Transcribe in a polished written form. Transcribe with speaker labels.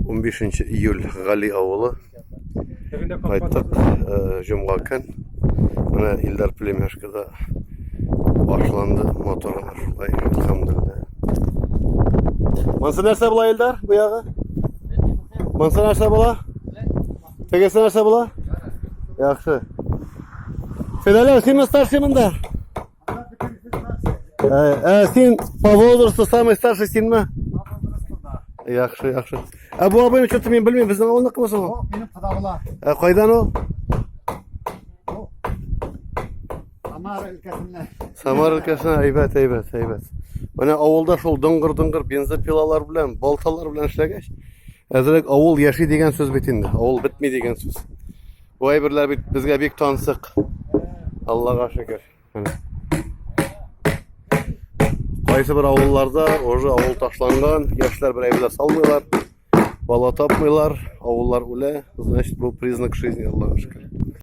Speaker 1: 15 июль Гали авылы. Кайттык, э, җомга көн. Менә Илдар племяшкада башланды мотор гына шулай, әлхәмдүлилләһ. Монсы нәрсә була, Илдар, бу ягы? Монсы нәрсә була? Тегесе нәрсә була? Яхшы. Федәләр, синме старший монда? Ә, ә, син по возрасту самый старший синме? Яхшы, яхшы. Ә бу абыйны что-то мин белмим, безнең авылныкымы соң ул?
Speaker 2: Минем кода була.
Speaker 1: Ә кайдан ул?
Speaker 2: Самара өлкәсеннән.
Speaker 1: Самара өлкәсеннән, әйбәт, әйбәт, әйбәт. Менә авылда шул дыңгыр-дыңгыр бензопилалар белән, балталар белән эшләгәч, әзрәк авыл яши дигән сүз бит инде. Авыл бетми дигән сүз. Бу әйберләр бит безгә бик тансык. Аллага шөкер. Кайсы бер авылларда уже авыл ташланган, яшьләр бер әйбер дә салмыйлар, бала тапмыйлар, авыллар үлә. Значит, бу признак жизни, Аллага шөкер.